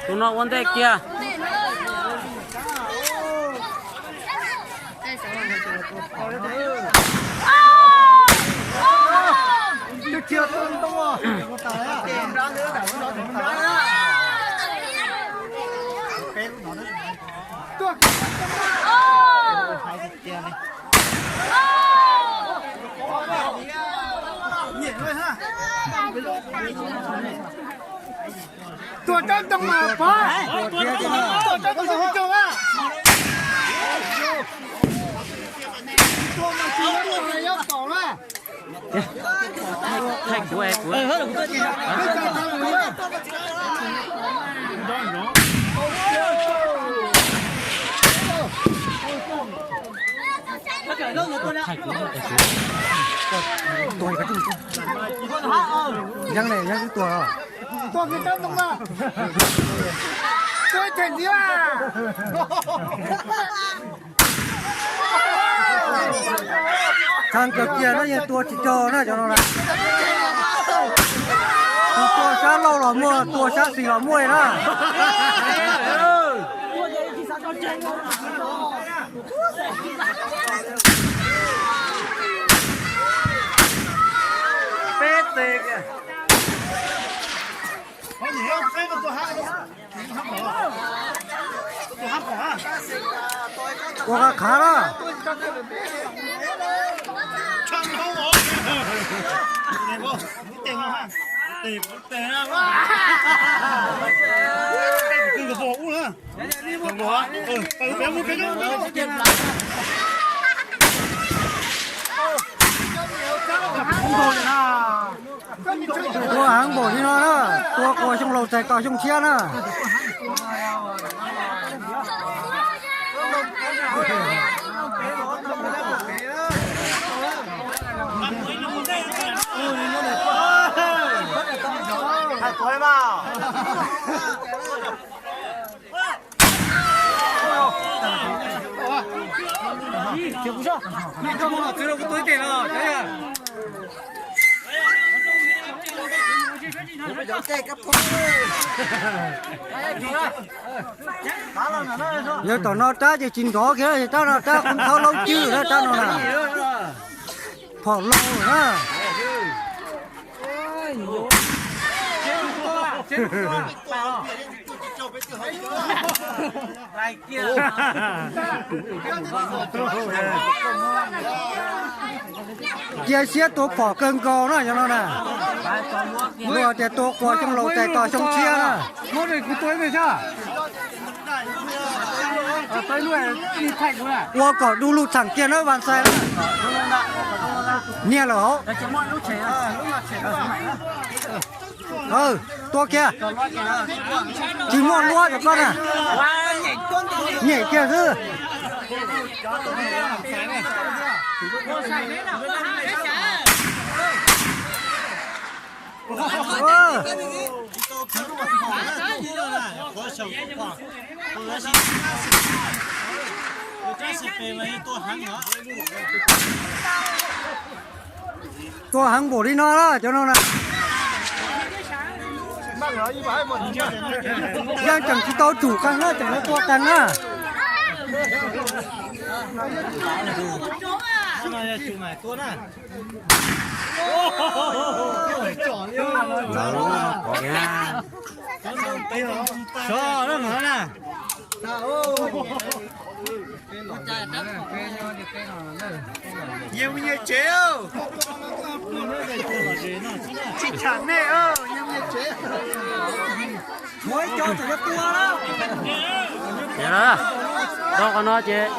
Tus no ua ntej kiag. Tuag coob ntoo mas pov, tuag coob ntoo mas pov. Thaij kuv es kuv. Yeeb ne, yeeb twb tuag. Tuag kiag coob ntoo mas. Tuag them ntxiv. Tshee kawg kiag no yeej tua tsis raug na cov no na. Tus tua sab laug los muaj, tua sab xis los muaj li na. Peb tes kiag. Ua qab qhav na. Tua heev npaum li no na, tua quas xyoo laus txais tos xyoo tshiab na. Yog tom no rab ces tsis nrov kiag, rab no rab qhov thaub laub cwj na, rab no na. Phom laus na. Cia siab tua phom kawg nkaus na cov no na. Luag tias tua quas xyoo laus txais tos xyoo tshiab na. Ua kom du lug txheem kiag na Vaj Xais. Niag lawm hauv. Tua kiag. Tsis muaj luab cov koj na. Nyem kiag xwb. Tua heev npaum li no na cov no na. Yeej tseem tsis tau tsum qeeg na, tseem yuav tua qeeg na. Sov na mas na. Nyias mus nyias tsev. Tsis tham nej, nyias mus nyias tsev. Tshuav ib co tseem yuav tua na. Rau qhov no ces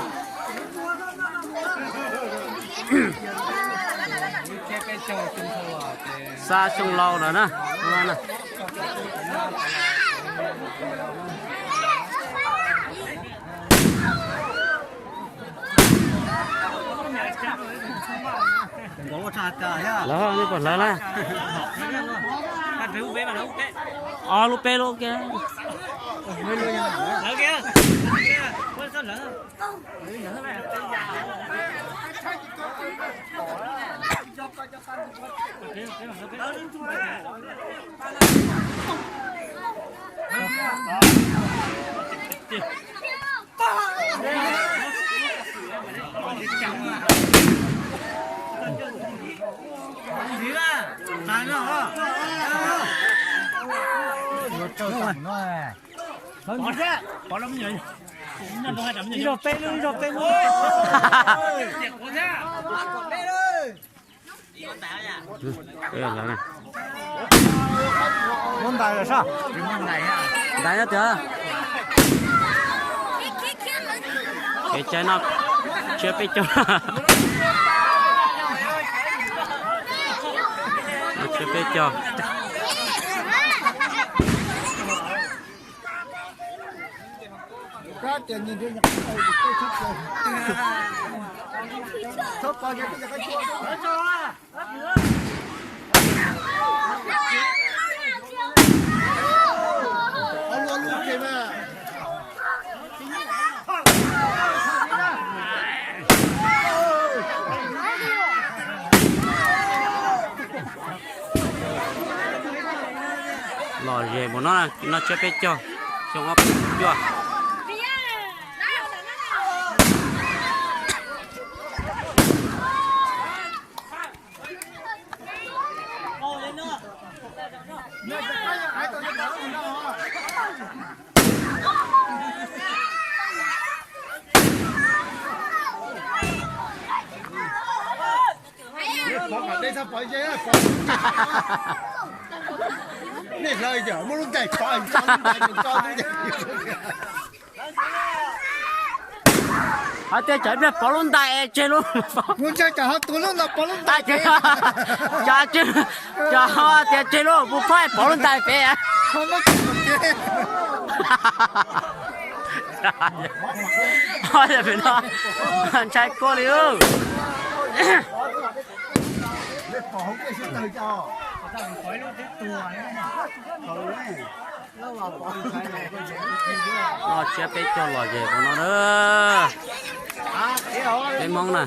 xa xyoo laus lawm na. Lawv nej puas hlawv na? Ob lub peb lub kiag. Ib zaug peb lub, ib zaug peb lub. Muab ntais lawm sab. Ntais nyob tiag. Kev cai no tsiab peb caug. No tsiab peb caug. Lom zem mus no, no tsiab peb caug, xyoo ob phav cuaj. Hais tias cov pliag pov lub ntais tseg lub, cov tias tseg lub puas phob pov lub ntais pem. Pem no ntshai kua li. No tsiab peb caug lom zem tus no na. Peb Hmoob na.